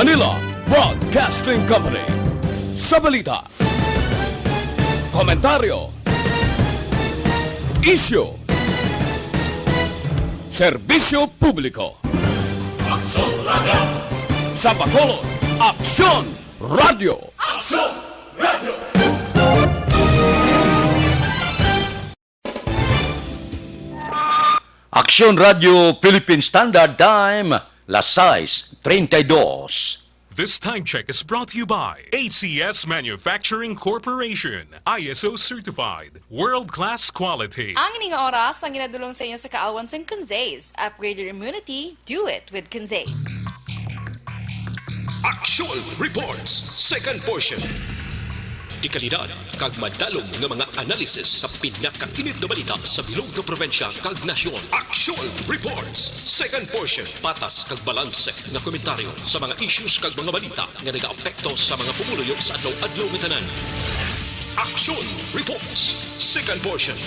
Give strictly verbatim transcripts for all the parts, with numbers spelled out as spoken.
Manila Broadcasting Company. Sa balita, komentaryo, isyu, serbisyo publiko. Aksyon Radio! Sa Bacolod, Aksyon Radio! Aksyon Radio! Aksyon Radio Philippine Standard Time, las sais treinta y dos. This time check is brought to you by A C S Manufacturing Corporation, I S O certified, world-class quality. Ang ini nga oras ang ginadulong sa inyo sa kaawan sang Conzaze. Upgrade your immunity, do it with Conzaze. Actual Reports, second portion. Dekalidad kag madalom nga mga analysis sa pinakainit nga balita sa bilog nga probinsya kag nasyon. Actual Reports, second portion. Patas kag balanse nga komentaryo sa mga issues kag mga balita nga nagaapekto sa mga pumuluyo sa adlaw-adlaw nga tanan. Action Reports, second portion.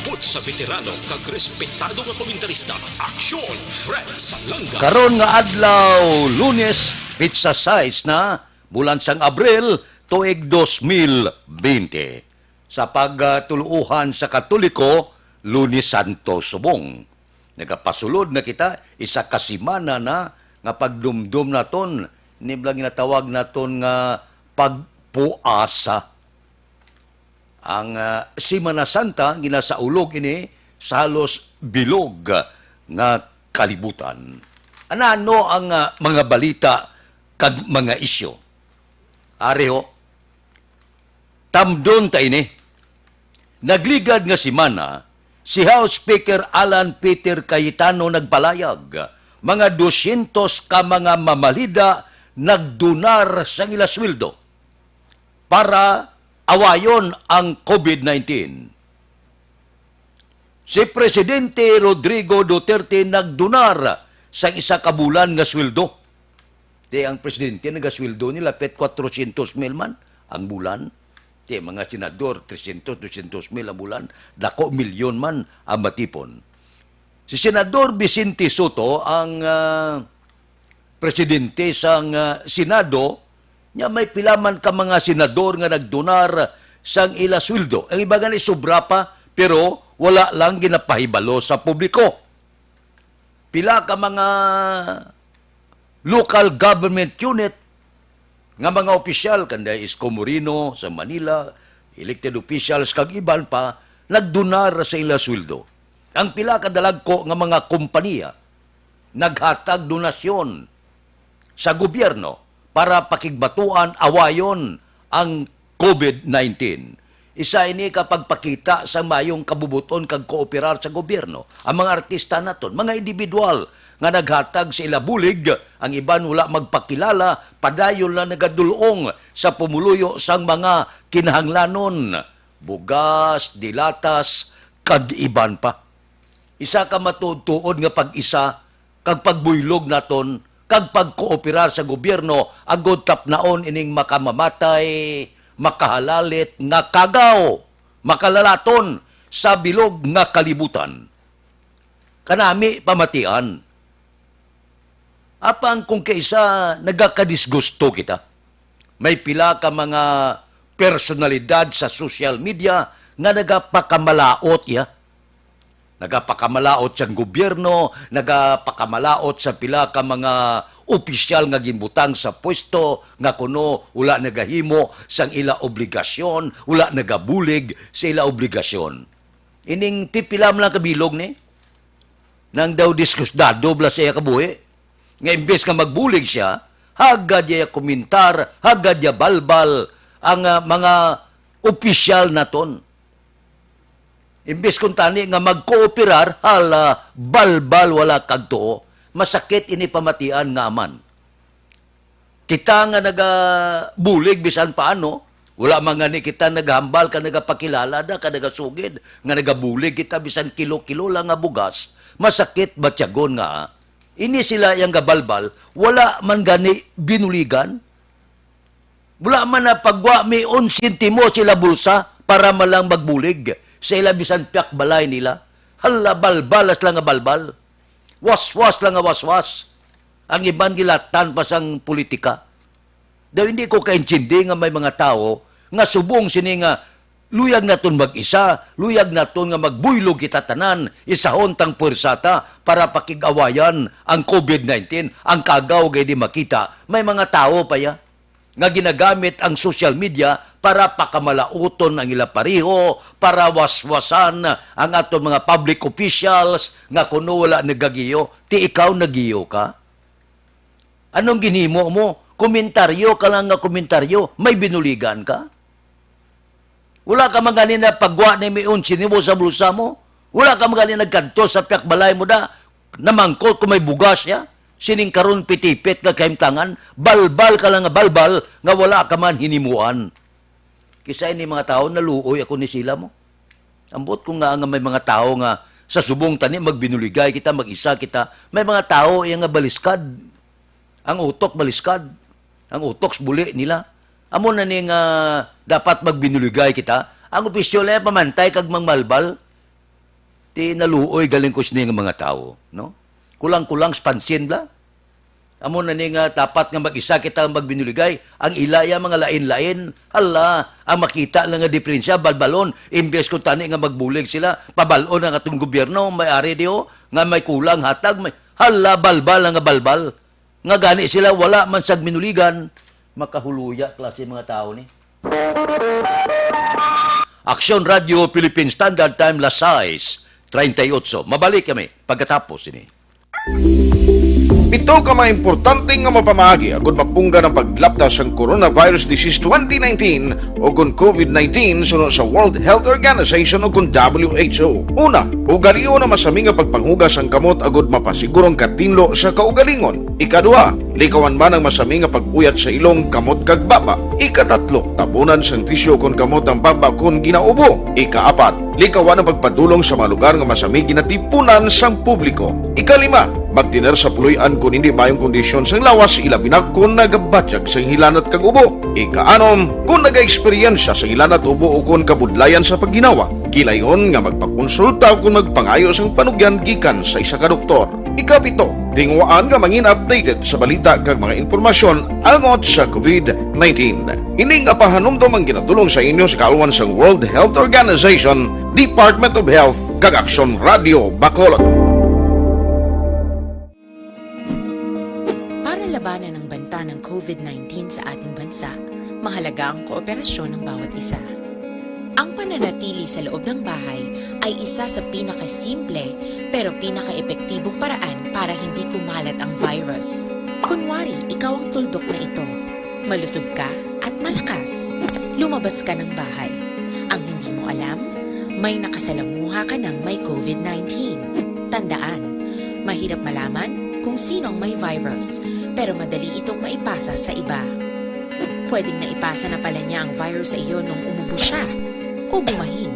Upod sa veterano kag respetado nga komentarista, Aksyon Fred Salanga. Karon nga adlaw, Lunes, pitsa sais na, bulan sang Abril, tuig dos mil bente. Sa pagtuluohan sa Katoliko, Lunes Santo subong. Nagapasulod na kita, isa ka semana na nga pagdumdom naton, ini bala ginatawag naton nga pagpuasa. Ang, ah, Semana Santa ginasaulog ini sa halos bilog nga kalibutan. Ano-ano ang, ah, mga balita kag mga isyu? Ari ho, tamdon ta ini. Nagligad nga semana, si House Speaker Alan Peter Cayetano nagpalayag, mga dosyentos ka mga mamalida nagdonar sang ila sweldo para awayon ang covid nineteen. Si Presidente Rodrigo Duterte nagdonar sang isa ka bulan nga sweldo. Ti ang presidente, nagasweldo nila pet kwatrocientos mil man ang bulan. Ti mga senador, trescientos, doscientos mil ang bulan. Dako, milyon man ang matipon. Si Senador Vicente Sotto ang, ah, presidente sang, ah, Senado, nya may pila man ka mga senador nga nagdonar sang ila sweldo. Ang iba gani sobra pa, pero wala lang ginapahibalo sa publiko. Pila ka mga local government unit nga mga opisyal, kanday Isko Moreno sa Manila, elected officials, kag iban pa, nagdonar sa ila sweldo. Ang pila ka dalagko nga mga kompanya naghatag donasyon sa gobyerno para pakigbatuan awayon ang covid nineteen. Isa ini ka pagpakita sang maayong kabubot-on kag kooperar sa gobyerno. Ang mga artista naton, mga individual nga naghatag sa ila bulig, ang iban wala magpakilala, padayon lang nagadul-ong sa pumuluyo sang mga kinahanglanon, bugas, dilatas, kag iban pa. Isa ka matuod-tuod nga pag-isa kag pagbuylog naton kag pagkooperar sa gobyerno agod tapnaon ining makamamatay, makahalalit nga kagaw, makalalaton sa bilog nga kalibutan. Kanami pamatian. Apang kung kaisa nagakadisgusto kita, may pila ka mga personalidad sa social media nga nagapakamalaot, ya. Nagapakamalaot sa gobyerno, nagapakamalaot sa pila ka mga opisyal nga ginbutang sa pwesto nga kuno wala nagahimo sang ila obligasyon, wala nagabulig sa ila obligasyon. Ining pipila man lang kabilog ni, nang daw diskusdado bala sa iya kabuhi, nga imbes nga magbulig siya, hagad iya komentar, hagad iya balbal ang, ah, mga opisyal naton. Imbes kuntani nga magkooperar, hala, balbal, wala kag tuo. Masakit ini pamatian nga aman. Kita nga nagabulig bisan paano, wala man gani kita nagahambal ka nagapakilala da ka nagasugid nga nagabulig kita bisan kilo-kilo lang nga bugas, masakit batyagon nga, ah, ini sila yang gabalbal, wala man gani binuligan. Wala man na pagwa mi un sentimo sila bulsa para man lang magbulig sa ila bisan piyak balay nila. Hala, balbal, as lang nga balbal. Waswas lang nga waswas. Ang iban gilatan pa sang politika. Daw hindi ko kaintindi nga may mga tawo nga subong sini nga luyag naton mag-isa, luyag naton nga magbuylog kita tanan, isahon tang puwersa ta para pakig-awayan ang covid nineteen, ang kagaw gay di makita. May mga tawo pa ya nga ginagamit ang social media para pakamalaoton ang ila pareho, para waswasan ang aton mga public officials nga kuno wala nagagiyo. Ti ikaw nagiyo ka? Anong ginhimo mo? Komentaryo ka lang nga komentaryo. May binuligan ka? Wala ka man gani na pagwa ni may unsi nimo sa bulsa mo? Wala ka man gani nagkadto sa pihak balay mo da? Namangkot kung may bugas ya? Sining karon pitipit nga kahimtangan, balbal ka lang nga balbal nga wala ka man hinimuan. Kisa ini mga tawo, naluoy ako ni sila mo. Ambot ko nga nga may mga tawo nga sa subong tani magbinuligay kita, mag-isa kita. May mga tawo iya nga baliskad. Ang utok baliskad. Ang utok buli nila. Amo na ni nga dapat magbinuligay kita. Ang opisyal ay pamantay kag mangmalbal. Ti naluoy galing ko sini nga mga tawo, no? Kulang-kulang sa pansin bla. Amo na ni nga dapat nga mag-isa kita ang magbinuligay. Ang ila ya mga lain-lain. Hala, ang makita lang nga diferensya, balbalon. Imbes ko tani nga magbulig sila, pabalon ang atong gobyerno, may ari diho, nga may kulang hatag, may, hala, balbal lang nga balbal. Nga gani sila wala man sag minuligan, makahuluya klase mga tawo ni. Aksyon Radio Philippine Standard Time, las sais treinta y ocho. Mabalik kami pagkatapos ini. Pito ka mga importante nga mapamaagi agud mapunggan ang paglapda sang coronavirus disease twenty nineteen o kon covid nineteen suno sa World Health Organization o kon W H O. Una, ugalion ang masami nga pagpanghugas sang kamot agud mapasiguro ang katinlo sa kaugalingon. Ikaduha, likawan man ang masami nga pag-uyat sa ilong, kamot, kag baba. Ikatatlo, tabunan sang tisyu kon kamot ang baba kon ginaubo. Ikaapat, likawan ang pagpadulong sa mga lugar nga masami ginatipunan sang publiko. Ikalima, magtener sa puloy-an kon hindi maayong kondisyon sang lawas, ilabi na kon nagabatyag sang hilanat kag ubo. Ikaanom, kon nagaeksperyensya sang hilanat, ubo, o kon kabudlayan sa pagginawa, gilayon nga magpakonsulta o kon magpangayo sang panugyan gikan sa isa ka doktor. Ikapito, tinguhaan nga mangin updated sa balita kag mga impormasyon angot sa covid nineteen. Ini nga pahanumdom ang ginatulong sa inyo sa kaalwan sang World Health Organization, Department of Health, kag Aksyon Radio Bacolod. Para labanan ang banta ng covid nineteen sa ating bansa, mahalaga ang kooperasyon ng bawat isa. Ang pananatili sa loob ng bahay ay isa sa pinakasimple pero pinakaepektibong paraan para hindi kumalat ang virus. Kunwari, ikaw ang tuldok na ito. Malusog ka at malakas. Lumabas ka ng bahay. Ang hindi mo alam, may nakasalamuha ka ng may covid nineteen. Tandaan, mahirap malaman kung sino ang may virus, pero madali itong maipasa sa iba. Pwedeng naipasa na pala niya ang virus sa iyo nung umubo siya o bumahing.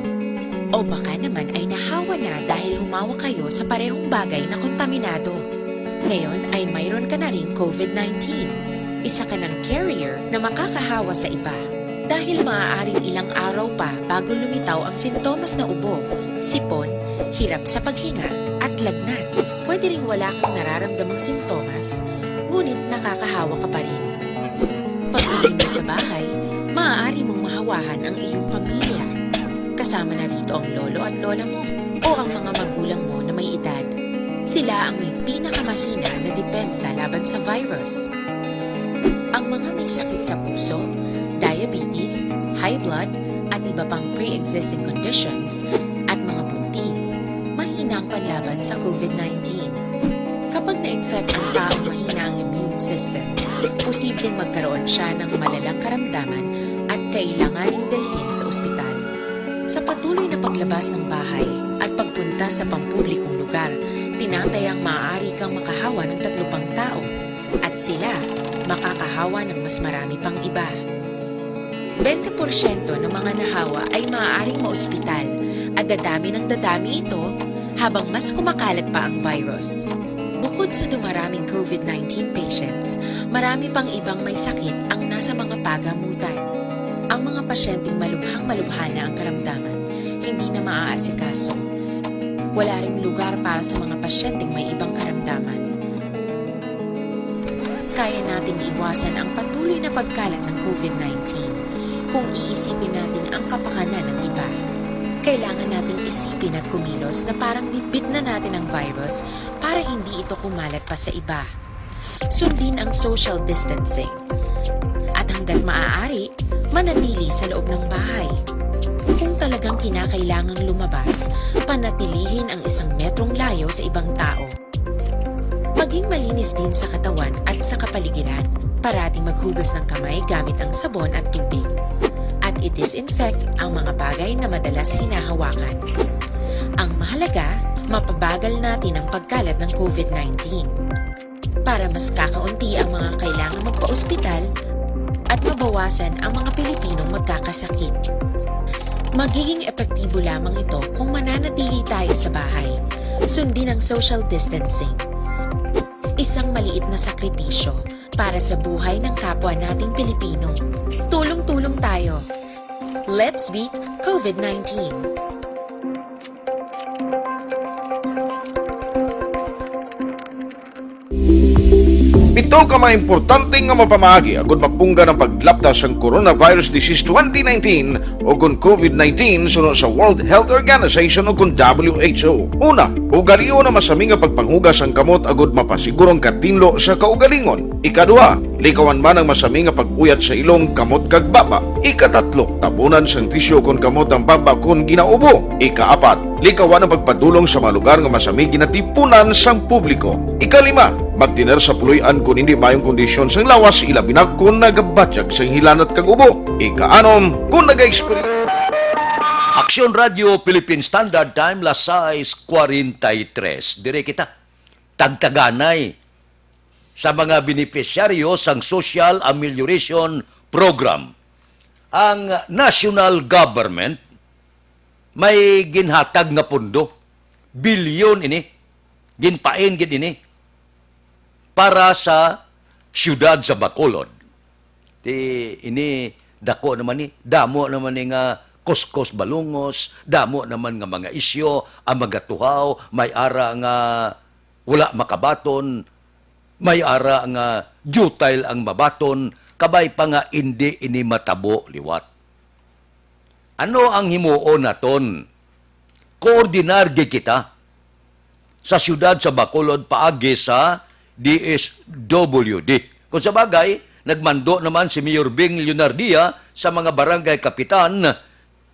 O baka naman ay nahawa na dahil humawak kayo sa parehong bagay na kontaminado. Ngayon ay mayroon ka na ring covid nineteen. Isa ka ng carrier na makakahawa sa iba. Dahil maaaring ilang araw pa bago lumitaw ang sintomas na ubo, sipon, hirap sa paghinga, at lagnat. Pwede ring wala kang nararamdamang sintomas, ngunit nakakahawa ka pa rin. Pag-uwi mo sa bahay, maaari mong mahawahan ang iyong pamilya. Kasama na rito ang lolo at lola mo o ang mga magulang mo na may edad. Sila ang may pinakamahina na depensa laban sa virus. Ang mga may sakit sa puso, diabetes, high blood, at iba pang pre-existing conditions, at mga buntis, mahina ang panlaban sa covid nineteen. Kapag na-infect ang taong mahina ang immune system, posibleng magkaroon siya ng malalang karamdaman at kailanganing dalhin sa ospital. Sa patuloy na paglabas ng bahay at pagpunta sa pampublikong lugar, tinatayang maaari kang makahawa ng tatlo pang tao, at sila makakahawa ng mas marami pang iba. Bente porsyento ng mga nahawa ay maaaring maospital at dadami ng dadami ito habang mas kumakalat pa ang virus. Bukod sa dumaraming covid nineteen patients, marami pang ibang may sakit ang nasa mga pagamutan. Ang mga pasyenteng malubhang-malubha na ang karamdaman, hindi na maaasikaso. Wala ring lugar para sa mga pasyenteng may ibang karamdaman. kaya nating iwasan ang patuloy na pagkalat ng covid nineteen kung iisipin natin ang kapakanan ng iba. Kailangan nating isipin at kumilos na parang bitbit na natin ang virus para hindi ito kumalat pa sa iba. Sundin ang social distancing. At hanggat maaari, manatili sa loob ng bahay. Kung talagang kinakailangang lumabas, panatilihin ang isang metrong layo sa ibang tao. Maging malinis din sa katawan at sa kapaligiran. Parating maghugas ng kamay gamit ang sabon at tubig. At i-disinfect ang mga bagay na madalas hinahawakan. Ang mahalaga, mapabagal natin ang pagkalat ng covid nineteen para mas kakaunti ang mga kailangang magpa-ospital at mabawasan ang mga Pilipinong magkakasakit. Magiging epektibo lamang ito kung mananatili tayo sa bahay. Sundin ang social distancing. Isang maliit na sakripisyo para sa buhay ng kapwa nating Pilipino. Tulong-tulong tayo. Let's beat covid nineteen. Pito ka mga importante nga mapamaagi agud mapunggan ang paglapda sang coronavirus disease twenty nineteen o kon covid nineteen suno sa World Health Organization o kon W H O. Una, ugalion ang masami nga pagpanghugas sang kamot agud mapasiguro ang katinlo sa kaugalingon. Ikaduha, likawan man ang masami nga pag-uyat sa ilong, kamot kag baba. Ikatatlo, tabunan sang tisyu kon kamot ang baba kon ginaubo. Ikaapat, likawan ang pagpadulong sa mga lugar nga masami ginatipunan sang publiko. Ikalima, magtener sa puloy-an kon hindi maayong kondisyon sang lawas, ilabi na kon nagabatyag sang hilanat kag ubo. Ikaanom, kon nagaeksperyensya. Aksyon Radio Philippine Standard Time, las sais cuarenta y tres. Dire kita, tagtaganay sa mga benepisyaryo sang Social Amelioration Program. Ang national government may ginhatag nga pondo, bilyon ini, ginpain gid ini para sa siyudad sa Bacolod. Ti ini dako naman ni, damo naman ni nga kuskos balungos, damo naman nga mga isyu ang magatuhaw, may ara nga wala makabaton, may ara nga diyutay ang mabaton, kabay pa nga indi ini matabo liwat. Ano ang himuon naton? Koordinar gid kita sa siyudad sa Bacolod paagi sa D S W D. Kung sa bagay, nagmando naman si Mayor Bing Leonardia sa mga barangay kapitan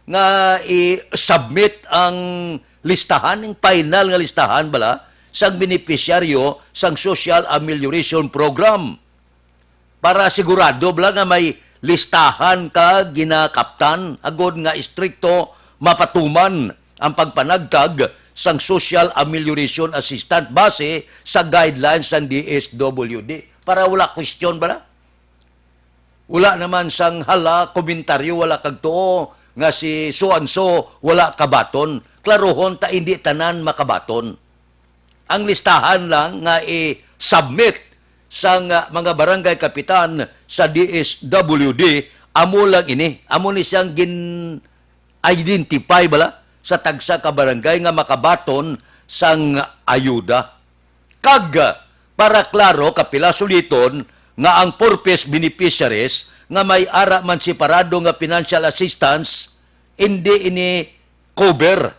nga i-submit ang listahan, ang final nga listahan bala, sang benepisyaryo sang Social Amelioration Program. Para sigurado bala nga may listahan ka ginakaptan, agod nga istrikto mapatuman ang pagpanagtag sang Social Amelioration Assistance base sa guidelines sang D S W D. Para wala question bala? Wala naman sang hala, komentaryo, wala kag tuo nga si so and so wala kabaton. Klarohon ta, indi tanan makabaton. Ang listahan lang nga i-submit sang, ah, mga barangay kapitan sa D S W D, amo lang ini. Amo ni siyang gin-identify bala sa tagsa ka barangay nga makabaton sang ayuda. Kag, para klaro, kapila suliton nga ang purpose beneficiaries nga may ara man separado nga financial assistance, indi ini cover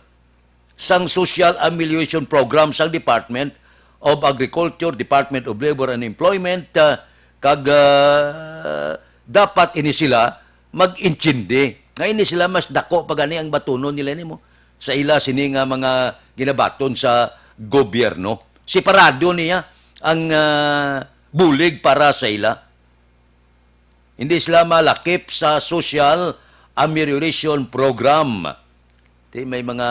sang Social Amelioration Program sang Department of Agriculture, Department of Labor and Employment, ah, kag, ah, dapat ini sila mag-intindi. Nga ini sila mas dako pa gani ang batunon nila nimo sa ila sini nga mga ginabaton sa gobyerno. Separado niya ang, ah, bulig para sa ila. Hindi sila malakip sa Social Amelioration Program. Ti may mga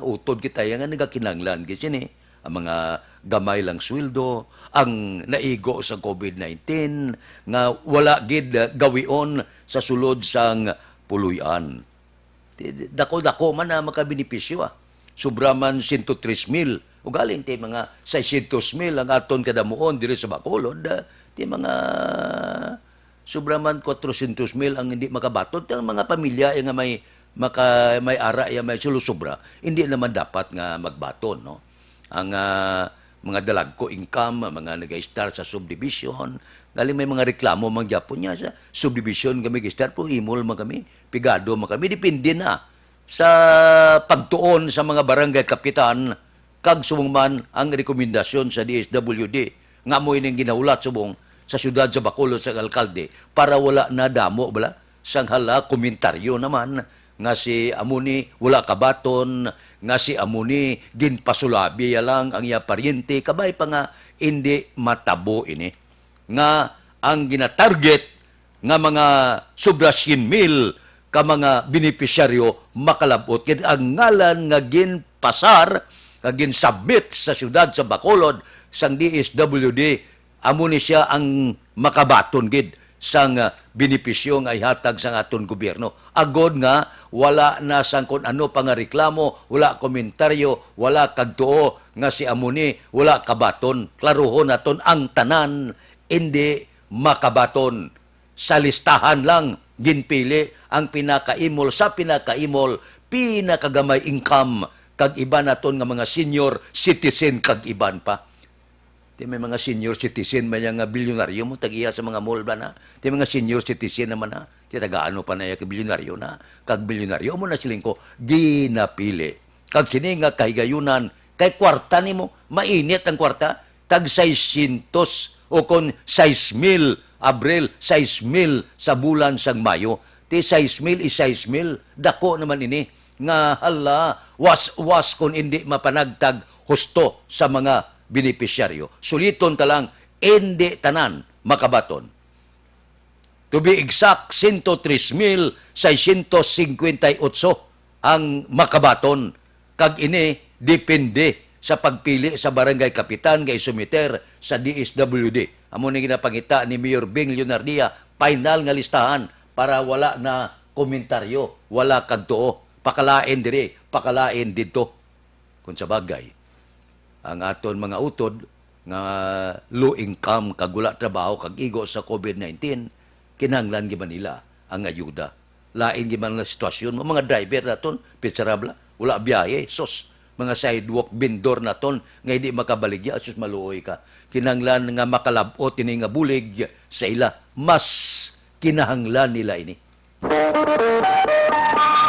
utod kita nga nagakinahanglan gid sini. Ang mga gamay lang sweldo, ang naigo sa covid nineteen nga wala gid, ah, gawion sa sulod sang puloy-an. Ti, dako-dako man ang makabenepisyo, ah. Sobra man sento tres mil. Ugaling ti mga seiscientos mil ang aton kadamuon diri sa Bacolod, ah. Ti mga sobra man cuatrocientos mil ang hindi makabaton. Ti ang mga pamilya, eh, nga may maka-, may ara, ya may sulosobra, hindi naman dapat nga magbaton, no? Ang, ah, mga dalagko income, mga nag-start sa subdivision. Galing may mga reklamo man gyapon niya sa subdivision kami nag-start, pero imol man kami, pigado man kami. Depende na sa pagtuon sa mga barangay kapitan kag subong man ang rekomendasyon sa D S W D nga amo ining ginahulat subong sa siyudad sa Bacolod sa alkalde para wala na damo bala sang hala komentaryo naman nga si amo ni wala kabaton, nga si amo ni ginpasulabi ya lang ang iya paryente, kabay pa nga indi matabo ini nga ang ginatarget nga mga sobra syen mil ka mga benepisyaryo makalab-ot gid ang ngalan nga ginpasar, nga ginsubmit sa siyudad sa Bacolod sang D S W D, amo ni siya ang makabaton gid sang, ah, benepisyo nga ihatag sang aton gobyerno. Agod nga wala na sang kun ano pa nga reklamo, wala komentaryo, wala kagtuo nga si amo ni wala kabaton. Klarohon naton ang tanan, indi makabaton. Sa listahan lang ginpili ang pinakaimol sa pinakaimol, pinakagamay income, kag iban naton nga mga senior citizen kag iban pa. Ti may mga senior citizen man nga bilyonaryo mo, tag-iya sa mga mall ba na? Ti mga senior citizen naman na, ti taga-ano pa na iya ka bilyonaryo na? Kag bilyonaryo mo na siling ko, ginapili. Kag sini nga kahigayunan, kay kwarta nimo, mainit ang kwarta, tag seiscientos o kon sais mil, Abril, sais mil sa bulan sang Mayo. Ti sais mil is sais mil, dako naman ini nga hala, was-was kon indi mapanagtag husto sa mga benepisyaryo. Suliton ta lang, indi tanan makabaton. To be exact, sento tres mil seiscientos cincuenta y ocho ang makabaton, kag ini depende sa pagpili sa barangay kapitan nga isumiter sa D S W D. Amo ni ginapangita ni Mayor Bing Leonardia, final nga listahan para wala na komentaryo, wala kagtuo, pakalain diri, pakalain didto. Kung sa bagay, ang aton mga utod nga low income kag wala trabaho kag igo sa COVID nineteen, kinahanglan gid man nila ang ayuda. Lain gid man ang sitwasyon mo, mga driver naton, pitsarabla, wala biyahe, sus, mga sidewalk vendor naton nga hindi makabaligya, sus, maluoy ka. Kinahanglan nga makalab-ot ini nga bulig sa ila, mas kinahanglan nila ini.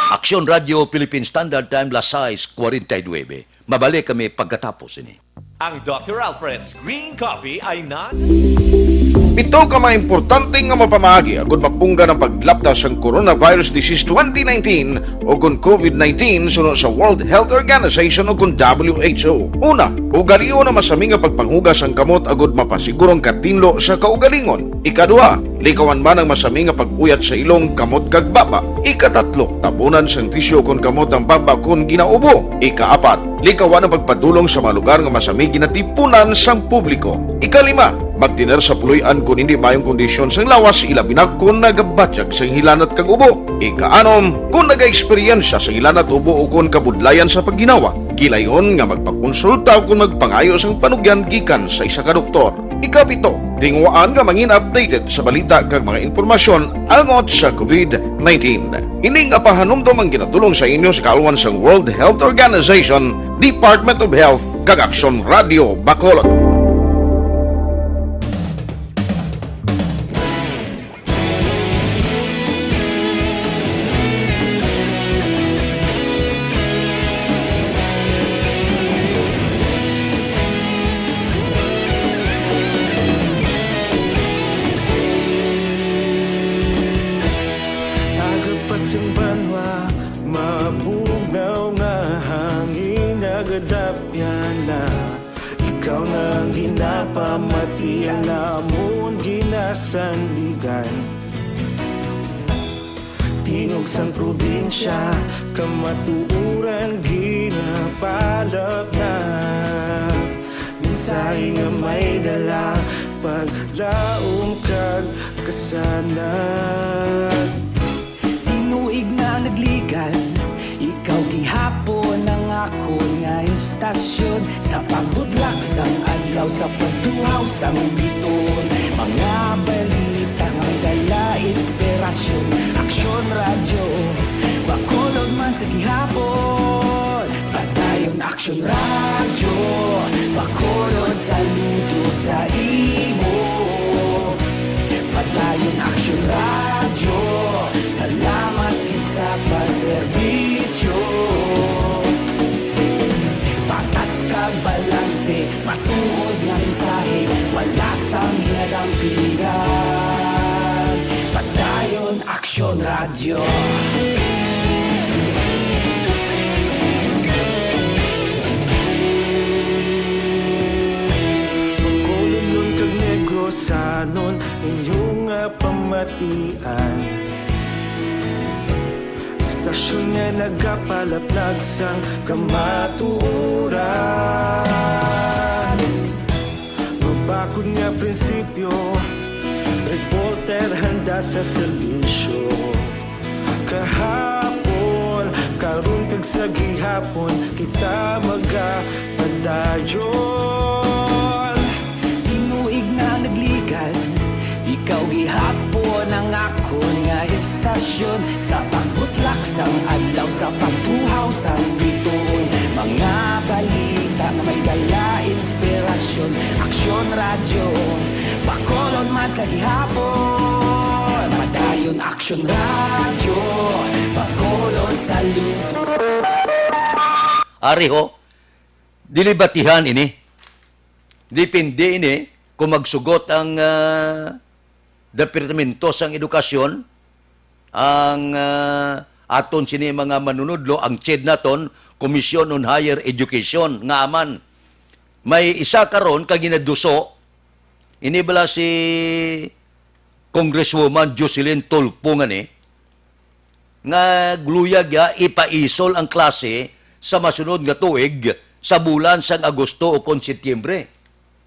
Aksyon Radio Philippine Standard Time, las sais cuarenta y nueve. Mabalik kami pagkatapos ini. Ang Doctor Alfred's Green Coffee ay nan- Pito ka mga importante nga mapamaagi agud mapunggan ang paglapta sang coronavirus disease twenty nineteen o kon COVID nineteen suno sa World Health Organization o kon W H O. Una, ugalion ang masami nga pagpanghugas sang kamot agud mapasiguro ang katinlo sa kaugalingon. Ikaduha, likawan man ang masami nga pag-uyat sa ilong, kamot, kag baba. Ikatatlo, tabunan sang tisyu kon kamot ang baba kon ginaubo. Ikaapat, likawan ang pagpadulong sa mga lugar nga masami ginatipunan sang publiko. Ikalima, magtener sa puloy-an kon hindi maayong kondisyon sang lawas, ilabi na kon nagabatyag sang hilanat kag ubo. Ikaanom, kon nagaeksperyensya sang hilanat, ubo, o kon kabudlayan sa pagginawa, gilayon nga magpakonsulta o kon magpangayo sang panugyan gikan sa isa ka doktor. Ikapito, tinguhaan nga mangin updated sa balita kag mga impormasyon angot sa COVID nineteen. Ini nga pahanumdom ang ginatulong sa inyo sa kaalwan sang World Health Organization, Department of Health, kag Aksyon Radio Bacolod. Aga pa sang banwa, mabugnaw nga hangin nagadapyan na. Ikaw na ang ginapamati, ang amon ginasandigan. Tingog sang probinsya, kamatuoran ginapalapnap. Mensahe nga may dala, paglaom kag kasanag. Tinuig na nagligal, ikaw gihapon ang akon nga istasyon. Sa pagbudlak sang adlaw, sa pagtuhaw sang biton, mga balita nga dala inspirasyon. Aksyon Radyo, Bacolod man sa gihapon. Padayon Aksyon Radyo, Bacolod, saludo sa imo. Padayon Aksyon Radyo, salamat gid sa pagserbisyo. Patas kag balanse, matuod nga mensahe, wala sang ginadampigan. Padayon Aksyon Radyo. Bacolodnon kag Negrosanon, inyo nga pamatian. Estasyon nga nagapalaplag sang kamatuoran. Mabakod nga prinsipyo, reporter handa sa serbisyo. Kahapon, karon kag sa gihapon, kita magapadayon. Tinuig na nagligad, ikaw gihapon ang akon nga estasyon. Sa pagbutlak sang adlaw, sa pagtuhaw sang bituon, mga balita nga may dala inspirasyon. Aksyon Radyo, Bacolod man sa gihapon. Padayon Aksyon Radyo, Bacolod, saludo. Ari ho, dili batihan ini. Depende ini kung magsugot ang, ah, Departamento sang Edukasyon, ang, ah, aton sini mga manunudlo, ang CHED naton, Commission on Higher Education, nga aman. May isa karon ka ginaduso, ini bala si Congresswoman Jocelyn Tulfo nga ni, nga luyag ya ipaisol ang klase sa masunod nga tuig sa bulan sang Agosto o kon Setyembre.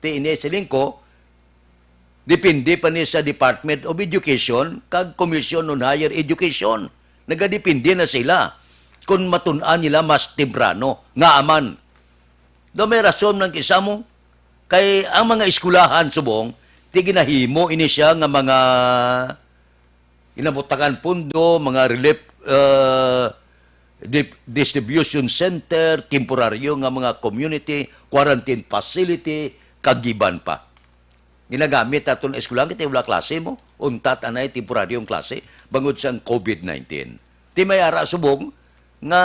Ti ini siling ko, depende pa ni sa Department of Education kag Commission on Higher Education. Nagadepende na sila kung matun-an nila mas temprano. Nga aman, daw may rason ng isa mo, kay ang mga eskwelahan subong, ti ginahimo ini siya nga mga ginabutangan pundo, mga relief, uh, dip-, distribution center, temporaryo nga mga community quarantine facility, kag iban pa. Ginagamit aton eskwelahan kay wala klase mo, untat anay temporaryong klase bangod sang COVID nineteen. Ti may ara subong nga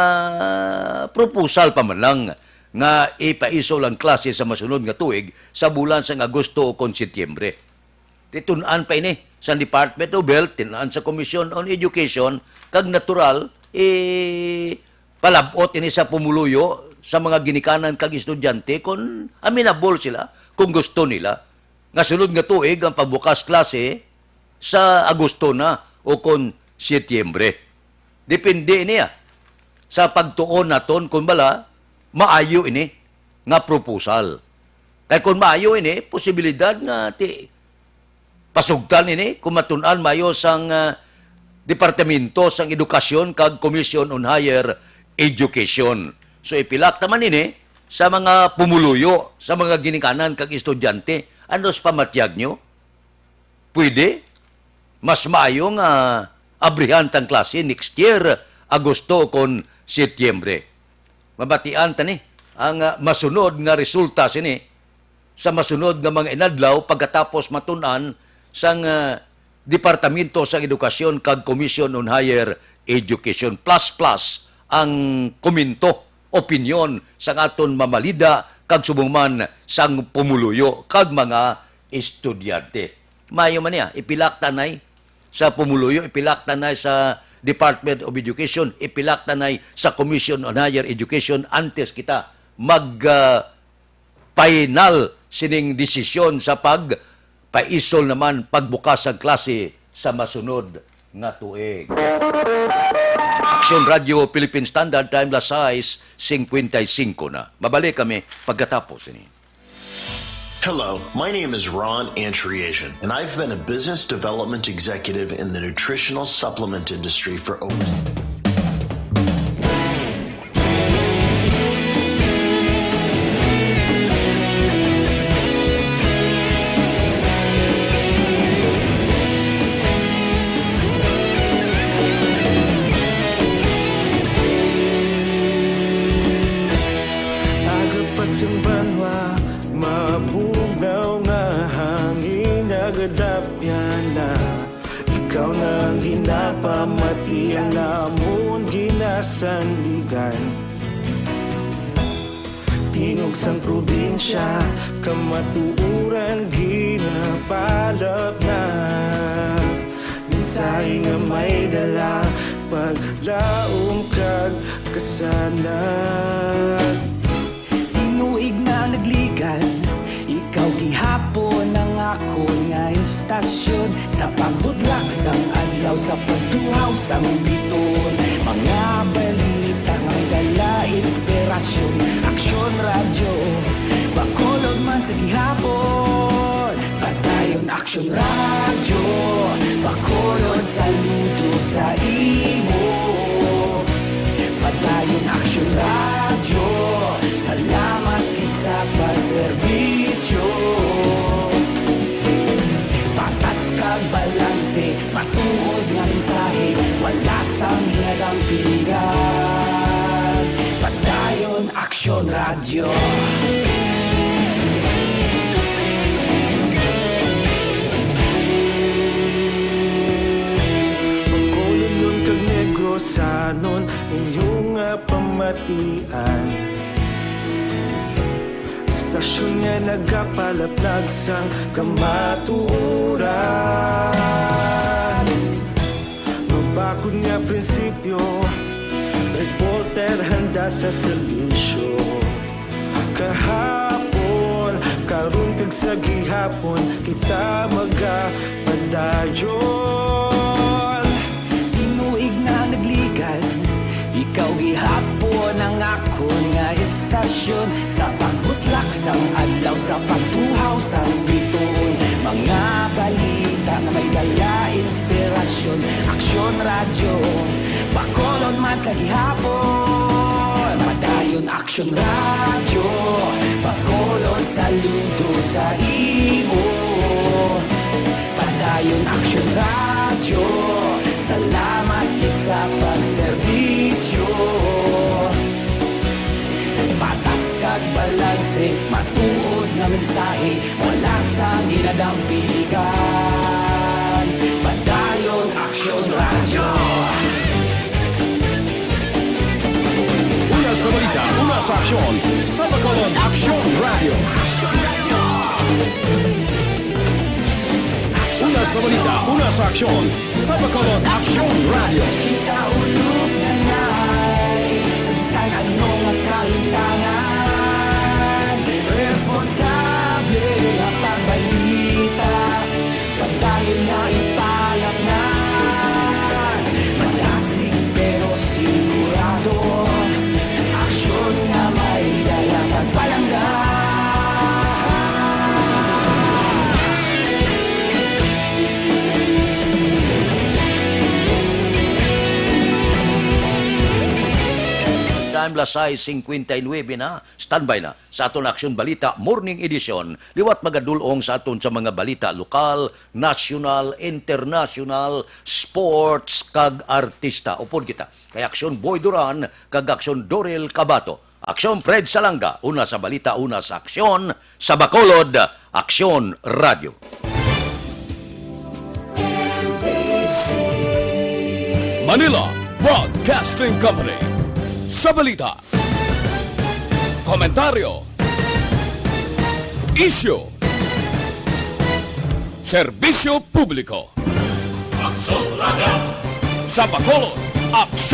proposal pa man lang nga ipaisol ang klase sa masunod nga tuig sa bulan sang Agosto o kon Setyembre. Ti tun-an pa ini sa Department of Health, tun-an sa Commission on Education, kag natural, eh, palab-ot ini sa pumuluyo sa mga ginikanan kag estudyante kung amenable sila, kung gusto nila nga sunod nga tuig ang pagbukas klase sa Agosto na o kon Setyembre. Depende niya sa pagtuon naton kung bala maayo ini nga proposal. Kay kung maayo ini, posibilidad nga ti-, pasugtan ini kung matun-an maayo sang, ah, Departamento sang Edukasyon kag Commission on Higher Education. So, ipilak ta man ini sa mga pumuluyo, sa mga ginikanan kag estudyante. Ano sa pamatyag nyo? Pwede? Mas maayo nga abrihan tang klase next year, Agosto kon Setyembre. Mabatian ta ni ang, ah, masunod nga resulta sini sa masunod nga mga inadlaw pagkatapos matun-an sang, ah, Departamento sang Edukasyon kag Commission on Higher Education. Plus, plus ang komento, opinyon sang aton mamalida kag subong man sang pumuluyo kag mga estudyante. Maayo man niya, ipilak ta anay sa pumuluyo, ipilak ta anay sa Department of Education, ipilak ta anay sa Commission on Higher Education antes kita mag, ah, final sining desisyon sa pagpaisol naman, pagbukas sang klase sa masunod nga tuig. Aksyon Radyo Philippine Standard Time, las sais cincuenta y cinco na. Mabalik kami pagkatapos ini. Hello, my name is Ron Antriasian, and I've been a business development executive in the nutritional supplement industry for over Aga pa sing banwa, Ti ang namon ginasandigan. Tingog sang probinsya, kamatuoran ginapalapnag. Mensahe nga may dala, paglaom kag kasanag. Tinuig na nagligan, ikaw gihapon ang akon nga istasyon. Sa pagbutlak sang adlaw, sa pagduhaw sang bituon, mga balita nga may dala inspirasyon. Aksyon Radyo, Bacolod man sa gihapon. Padayon Aksyon Radyo, Bacolod, saludo sa imo. Padayon Aksyon Radyo, salamat gid sa pagserbisyo. Patas kag balanse, matuod nga mensahe, wala sang ginadampingan. Padayon Aksyon Radyo. Bacolodnon kag Negrosanon, inyo nga pamatian. Istasyon nga nagapalaplag sang kamatuoran. Mabakod nga prinsipyo, reporter handa sa serbisyo. Kahapon, karon kag sa gihapon, kita magapadayon. Tinuig na nagligan, ikaw gihapon ang akon nga istasyon. Sa pagbutlak sang adlaw, sa pagtuhaw sang bituon, mga balita nga may dala inspirasyon. Aksyon Radyo, Bacolod man sa gihapon. Padayon Aksyon Radyo, Bacolod, saludo sa imo. Padayon Aksyon Radyo, salamat gid sa pagserbisyo. Patas kag balanse, matuod nga mensahe, wala sang ginadampigan. Padayon Aksyon Radyo. Una sa balita, una sa aksyon, sa Bacolod Aksyon Radyo. Una sa balita, una sa aksyon, sa Bacolod Aksyon Radyo. Kita ulog na nay, sa bisan ano nga kahitangan, responsable nga pagbalita, padayon nga ipalapnan. Madasig pero sigurado, aksyon nga may dala kag palangga. Time, las sais cincuenta y nueve na. Standby na sa aton Aksyon Balita Morning Edition. Liwat magadul-ong sa aton sa mga balita lokal, nasyonal, internasyonal, sports, kag artista. Upod kita kay Aksyon Boy Duran kag Aksyon Dorel Cabato. Aksyon Fred Salanga, una sa balita, una sa aksyon, sa Bacolod, Aksyon Radyo. Manila Broadcasting Company. Sa balita, komentaryo, isyu, serbisyo publiko. Aksyon Radyo. Sa Bacolod, Aksyon